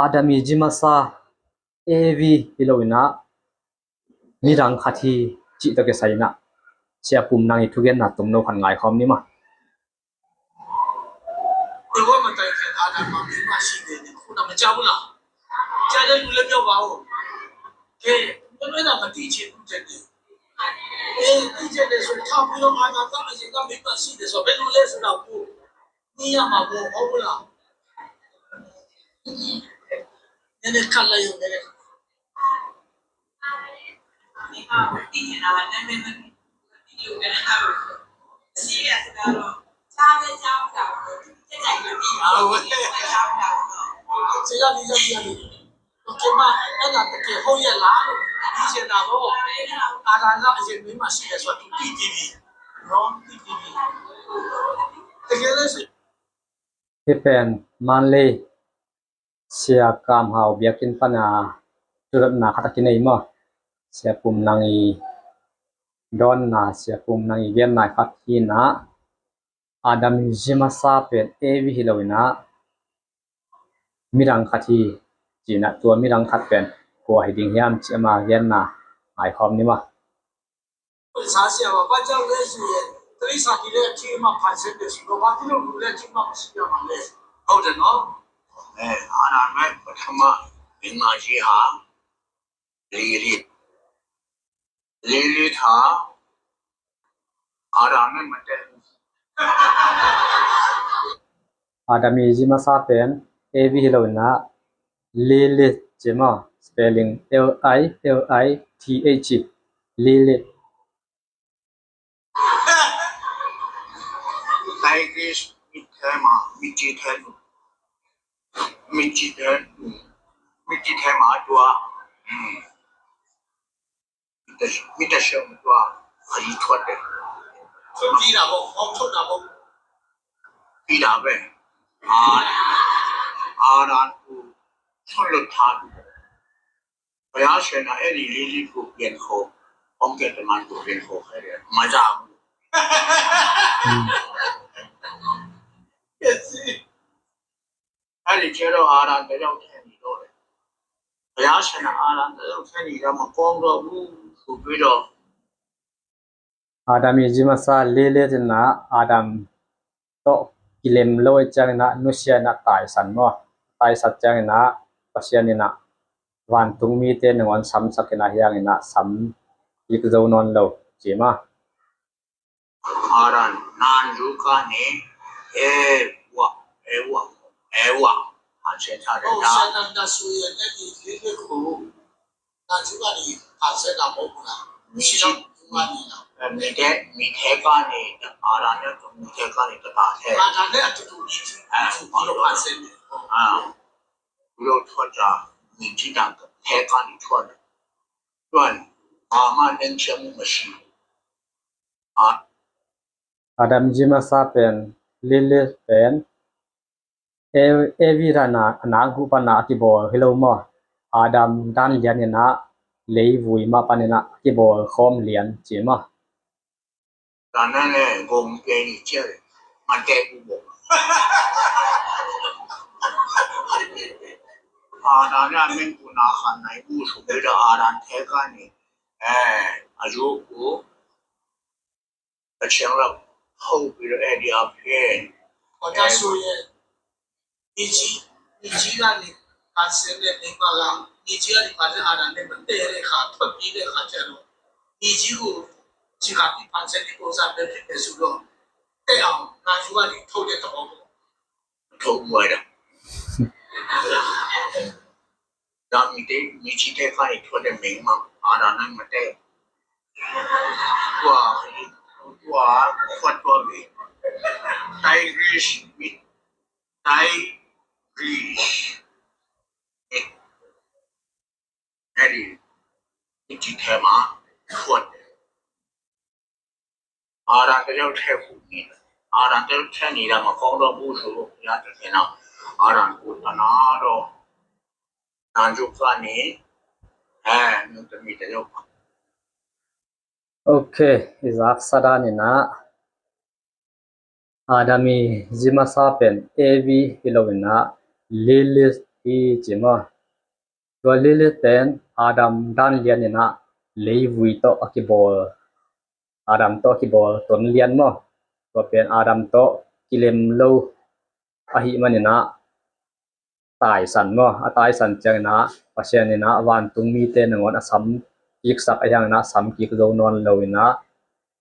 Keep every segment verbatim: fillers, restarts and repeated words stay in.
Adam i zi masa Evi hi lo in ah midang khat hi cih tawh kisai in ah Sia Pum Nang i thugenna tomno khat ngaikhawm ni maw. Hih pen Manlei Sia Kam Hau biakinn pana thudatna khat a kinei maw. Sia Pum Nang i dawnna, Sia Pum Nang i genna khat hi in ah Adam i zi masa pen Evi hi lo in ah midang khat hi ci in ah tua midang khat pen kua hi ding hiam ci ama genna ngaikhawm ni maw. ဟုတ်တယ်နော်။ အဲ၊ အာဒံကပထမမိန်းမကြီးဟာ လီလိ၊ လီလိဟာ အာဒံနဲ့မတည့်ဘူး။ Adam i zi masa pen Evi hi lo in ah Lilith ci maw, spelling L I L I T H, Lilith. Tigris မြစ်ထဲမှာ မြစ်ကြီးထဲမှာ မြစ်ကြီးထဲမြစ်ကြီးထဲမှာ သူက อืม မြစ်တစ်မြစ်တစ်လျှောက်မှာ သူကအရည်ထွက်တယ်။ ထွက်ပြေးတာပေါ့၊ ဖောက်ထွက်တာပေါ့။ ပြီးတာပဲ။ အာ၊ အာဒံကိုစွန့်လွှတ်ထားတယ်။ ဘုရားရှင်က အဲ့ဒီ Lilith ကို ပြန်ခေါ်၊ ကောင်းကင်တမန်ကို ပြန်ခေါ်ခဲ့တယ်။ မရဘူး။ အဲ့ဒီကျတော့ အာဒံတစ်ယောက်ထဲနေတော့တယ်။ ဘုရားရှင်က အာဒံတစ်ယောက်ထဲနေတာ မကောင်းတော့ဘူးဆိုပြီးတော့ Adam i zi masa Lilith in ah Adam tawh kilem lo ahih ciangin ah nusia in ah taisan maw. Taisat ciangin ah Pasian in ah vantung mite nangawn samsak in ah hiang in ah sam kik zo nawn lo ci maw. အာဒံ၊ နာမ်ရုပ်ကနေ ဧဝ၊ ဧဝ၊ ဧဝ၊ ဖန်ဆင်းထားတယ်။ ဟုတ်၊ ဒါ ဆရာနန္ဒဆိုရင် အဲ့ဒီ Lilith ကို နာမ်ရုပ်ကနေ ဖန်ဆင်းတာ မဟုတ်ဘူးလား။ မြေထဲ၊ မြေထဲကနေ အာဒံနဲ့ မြေထဲကနေ တစ်ပါးထဲ၊ အာဒံနဲ့အတူတူ မြေထဲကနေ ဖန်ဆင်းတယ်။ အာ၊ ပြီးတော့ ထွက်တာ၊ မြေထဲကနေ ထွက်တယ်။ ထွက်ရင် ဘာမှ နှိမ့်ချမှုမရှိဘူး။ Adam i zi masa pen Lilith pen Evi dan a, a nakguh pan a kibawl hi lo maw. Adam dan lian in ah leivui mah pan in ah a kibawl khawm lian ci maw. ဒါနဲ့လည်း ဂုဏ်ပြိုင်နေကြတယ်။ မတည့်ဘူးပေါ့။ အာဒံက မင်းကို နာခံနိုင်ဘူးဆိုပြီးတော့ အာဒံထဲကနေ အဲ၊ အယုတ်ကို တစ်ချက်လောက် ဟုတ်ပြီးတော့ အဲ့ဒီအဖြစ်၊ ဟော၊ ဒါဆိုရင် မြေကြီး၊ မြေကြီးကနေ ဖန်ဆင်းတဲ့မိန်းမက မြေကြီးကနေ ဖန်ဆင်းအာဒံနဲ့ မတည့်တဲ့အခါ၊ ထွက်ပြေးတဲ့အခါကျတော့ မြေကြီးကို ခြေခံပြီး ဖန်ဆင်းတဲ့ပုံစံပဲ ဖြစ်တယ်ဆိုတော့ တည့်အောင် နာမ်ရုပ်ကနေ ထုတ်တဲ့သဘောပေါ့။ ထုတ်ဝဲတာ။ ဒါ မြေထဲ၊ မြေကြီးထဲကနေ ထွက်တဲ့မိန်းမ အာဒံနဲ့ မတည့်ဘူး။ သူက၊ သူက ခွတ်သွားပြီ။ Tigris မြစ်၊ Tigris မြစ်၊ အဲ့ဒီ မြစ်ကြီးထဲမှာ ခွတ်တယ်။ အာဒံတစ်ယောက်ထဲကိုနေတယ်။ အာဒံတစ်ယောက်ထဲနေတာ မကောင်းတော့ဘူးဆိုလို့ ဘုရားသခင်က အာဒံကို တနာတော့ နာမ်ရုပ်ကနေ အဲ၊ မျိုးသမီးတစ်ယောက်ပါ။ Okay, i zaksa dan in ah Adam i zi masa pen Evi hi lo in ah Lilith hi ci maw. Tua Lilith pen Adam dan lian in ah leivui tawh a kibawl, Adam tawh a kibawl ton lian maw. Tua pen Adam tawh kilem lo ahih manin ah taisan maw. A taisan ciangin ah Pasian in ah vantung mite nangawn a sam kiksak ahih hangin ah sam kik zo nawn lo in ah,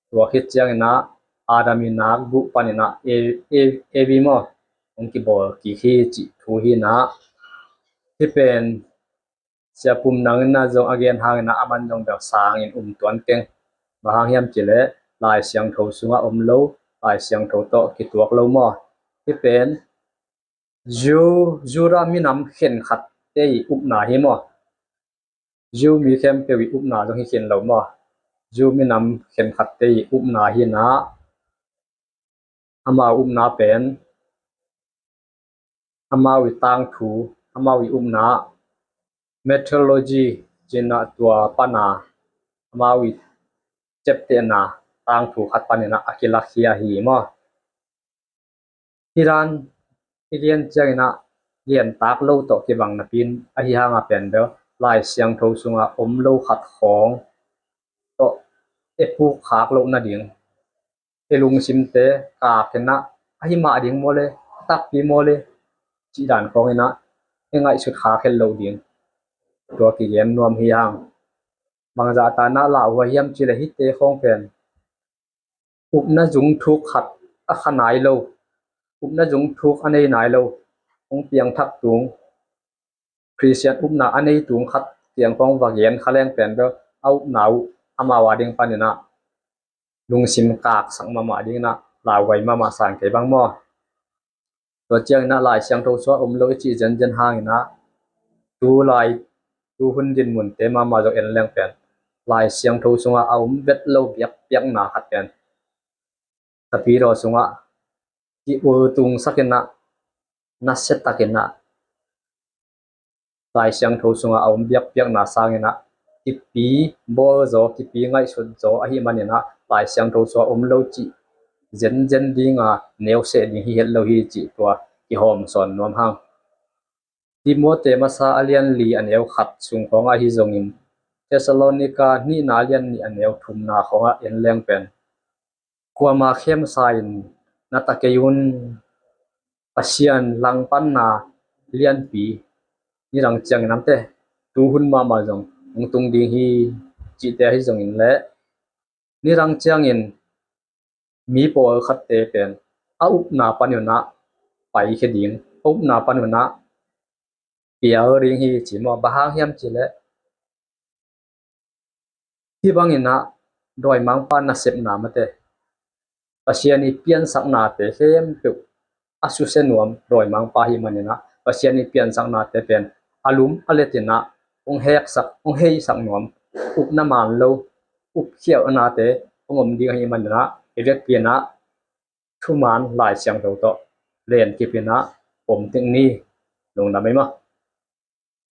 tua khit ciangin ah Adam i nak guh panin ah E-, E-, Evi maw hong kibawl kik hi cih thu hi in ah. Hih pen Sia Pum Nang in ah zong a gen hangin ah aman zong bel sangin um tuan keng. Bang hang hiam cih leh Lai Siangtho sungah om lo, Lai Siangtho tawh kituak lo maw. Hih pen Jew, Judah minam khenkhatte i upna hi maw. Jew mi khempeuh i upna zong hi khin lo maw. Jew minam khenkhatte i upna hi in ah, amau upna pen, amau i tangthu, amau i upna, methodology ci in ah tua pan a amau i ciaptehna tangthu khat panin ah a kilakkhia hi maw. Hih dan i gen ciangin ah gen tak lo tawh kibang napi in, ahih hang a pen bel Lai Siangtho sungah om lo khat khawng tawh e puk khak loh nading, e lungsimte kak in ah, ahi mah ding maw le, a takpi maw le cih dan khawng in ah e ngaihsut khak het loh ding, tua kigen nuam hi hang. Bangzah tan ah lauhuai hiam cih leh hihte khawng pen upna zung thuk khat a kha nai lo, upna zung thuk a nei nai lo, hong piangthak tung, Khristian upna a nei tung khat kiang khawng va gen kha leng pen bel a upna uh amau a ding panin ah lungsim kaksak mahmah ding in ah lauhuai mahmah sang kei bang maw. Tua ciangin ah Lai Siangtho sungah om lo i cih zenzen hangin ah, tu lai, tu hun dinmunte mahmah zong en leng pen Lai Siangtho sungah a om vet lo biakpiakna khat pen Tapidaw sungah ki-ultungsak in ah, nasia tak in ah, Lai Siangtho sungah a om biakpiakna sangin ah kipi bawl zaw, kipi ngaihsut zaw ahih manin ah Lai Siangtho sungah om lo cih zenzen ding a neu seh ding hi het lo hi cih tua kihawm sawn nuam hang. Timote masa a lian li a neu khat sung khawngah ahi zongin, Thessalonika nihna a lian nih a neu thumna khawngah en leng pen, kuama khemsa in na ta kei un, Pasian langpanna lianpi, nidang ciangin amte, tu hun mahmah zong hong tung ding hi cihte ahi zongin leh, nidang ciangin mi pawlkhatte pen a upna pan un ah paikhia ding, a upna pan un ah pial ding hi ci maw. Bang hang hiam cih leh, hih bangin ah dawimangpa nasepna mate, Pasian i piansaknate khempeuh a susia nuam dawimangpa ahih manin ah Pasian i piansaknate pen a lum a let in ah hong heksak, hong heisak nuam, upna man lo, upkhialhnate hong om ding ahih manin ah i vekpi in ah thuman Lai Siangtho tawh lenkip in ah om ding ni. Lungdam ei maw.